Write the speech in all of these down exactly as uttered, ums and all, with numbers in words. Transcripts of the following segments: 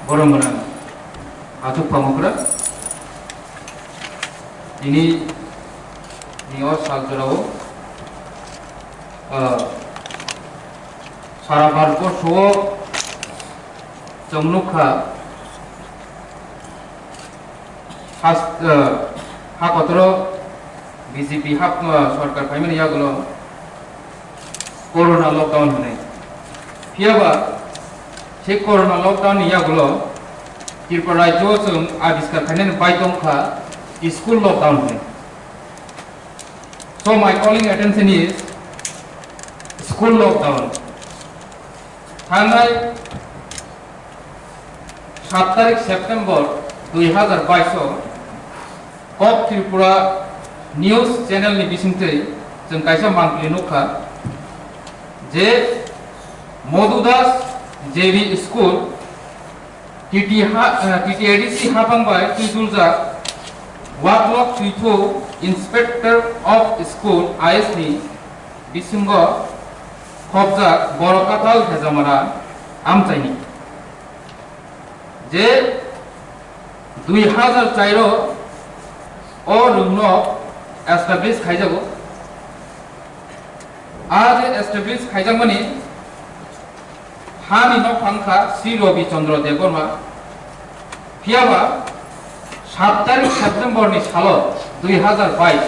Borok gwnang achuk phamugra tini ni o sal jorao, ah, sara Bharatborsho o chwng nukha, has-, ah, ha kotoro B J P ha, ah, sorkar phaimani yagulo Corona lockdown hwnwi. Phiyaba se Corona lockdown ni yagulo Tripura rajyo chwng abiskar khainani bai tongkha school lockdown hwnwi. So my calling attention is school lockdown. Thangnai sat tarik September dui hazar bais o Kok Tripura News Channel ni bisingtwi chwng kaisa mangpili nukha je Madhu Das J B School T T ha, eh, T T A D C hapang bai twi duljak Waklok Twithu Inspector of School I S ni bisingo khopjak borok katal Hejamara amchaini. Je dui hazar char o o rwngno establish khaijago. A je establish khaijakmani hani nokphang kha Sri Ravi Chandra Debbarma. Phiyaba sat tarik September ni salo dui hazar bais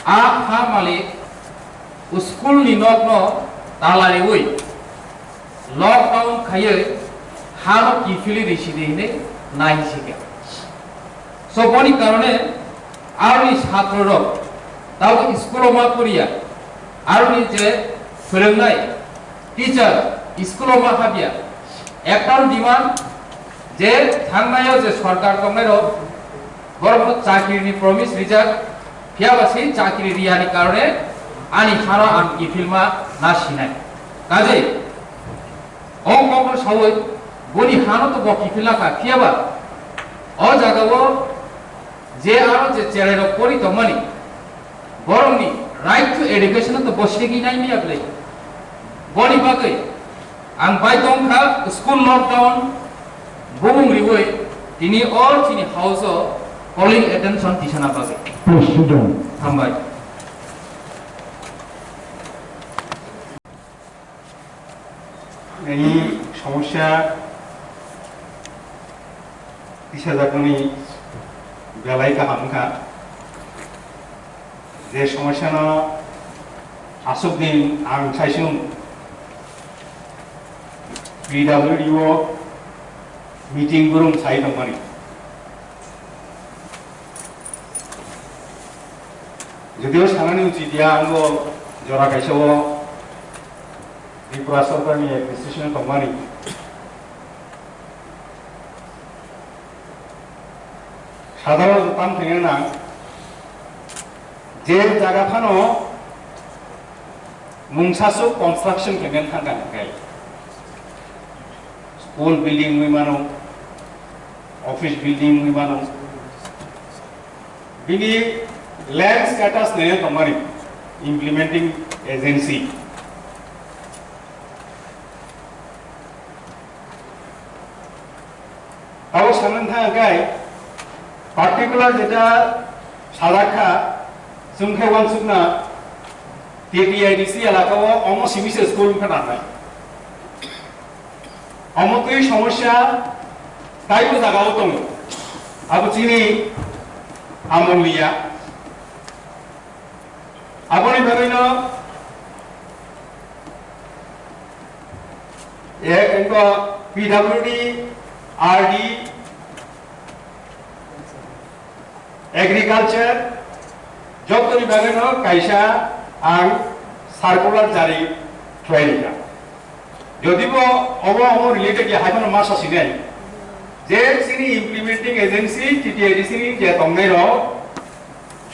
a ha malik school ni nokno tala riwi lockdown khaiwi hano kiphilwi risi di hinwi nai sikha. So boni karone aroni satro rok tabuk school o ma poriya, aroni je phwrwngnai teacher school o ma habya, ektal demand je thangnaio je sorkar tongnai rok borok chakri ni promise rijak, phiyaba se chakri riyani karone ani hano ang kiphilma na sinai. Kaje o kokno sawi boni hano to bo kiphilna kha, phiyaba o jagao je aro je cherai rok pori tongmani borokni right to education to bo segwi nai miya ble. Boni bagwi ang bai tongkha school lockdown bumung riwi tini o chini house o calling attention tisana bagwi. Please sit down. Hambai. Ini somosya tisajakmani belai kaham wngkha. Je somosyano aswk din ang saisung P W D o meeting bwrwng sai tongmani. Jodio sanani uchit ya, ang bo jora kaisa o Tripura sorkarni administration tongmani. Sadharon tam khaina nang, je jaga phano mungsa suk construction khaimani thangkha hwnkhe, school building wngwi mano, office building wngwi mano, bini land status nene tongmani implementing agency. Abo sanani thang khe particular jeta sajak kha, chwng khe uansukna T T I D C elaka o omo simi se school wngkha nangnai. Omo twi somosya taibo jaga o tongo. Abo chini amol niya. Aboni bagwino e, engko P W D, R D, Agriculture, jotoni bagwino kaisa ang circular jari khlai rikha. Jodi bo obo omo related ya, hai phano ma sa sinai. Je chini implementing agency T T I D C ni je tongnai rok,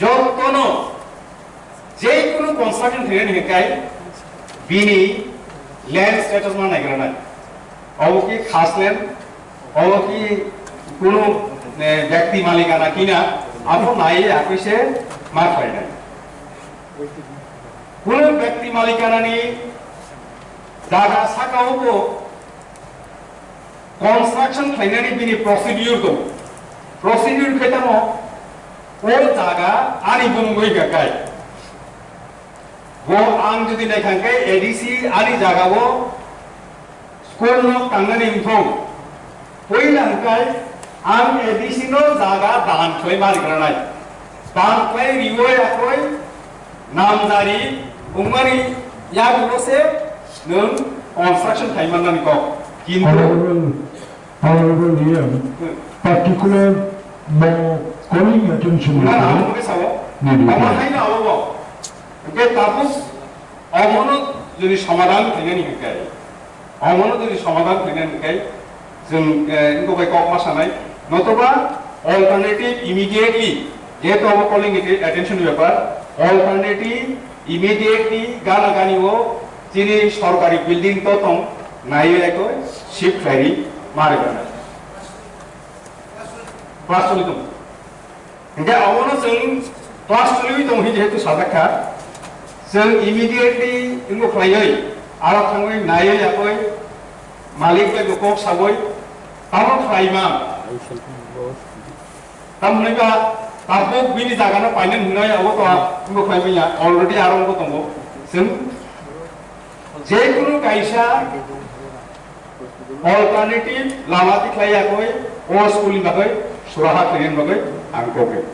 jotono je kunu construction khlai ni kai bini land status ma naigra nai. Obo ki khas land, obo ki kunu, eh, byakti malikana kina, abo nai akui se ma khlai nai. Kunu byakti malikana ni jaga saka o bo Construction khlainani bini procedure dong. Procedure khe tamo, o jaga ani bumungwi hwnkha kai. Bo ang jodi naikha khe A D C ani jaga o school no tangnani wngthong. Puila hwnkhe ang A D C no jaga dan khlai ma rwgranai. Dan khlai riwi akoi namjari wngmani yagulo se nwng construction khai mannani kok. Kintu Honorable, Honorable E M, Hmm. particular mo calling attention Na, na, amo khe sao. Nini Omo khe. Haino abo bo. Hwnkhe tabuk omono jodi somadhan khainani hwnkhe, omono jodi somadhan khainani hwnkhe, chwng, eh, wngkok bai kok ma sanai. Notoba alternative immediately, jehetu abo calling attention bepar, alternative immediately gana gani o chini sorkari building to tong naiwi ekoi shift khlairi ma rwgana. Class choli tong. Hingke abono chwng class choliwi tong hi jehetu sajak kha. Chwng immediately wngbo khlaiwi aro thangwi naiwi yakoi malik bai bo kok sawi tamo khlai man. Tamoni ba tabuk bini jagano painani hinwi abo to wngbo khlai manya already aro wngbo tongo. Chwng jekunu kaisa alternative lama tikhlai yakoi o school ni bagwi suraha khainani bagwi ang kok rio.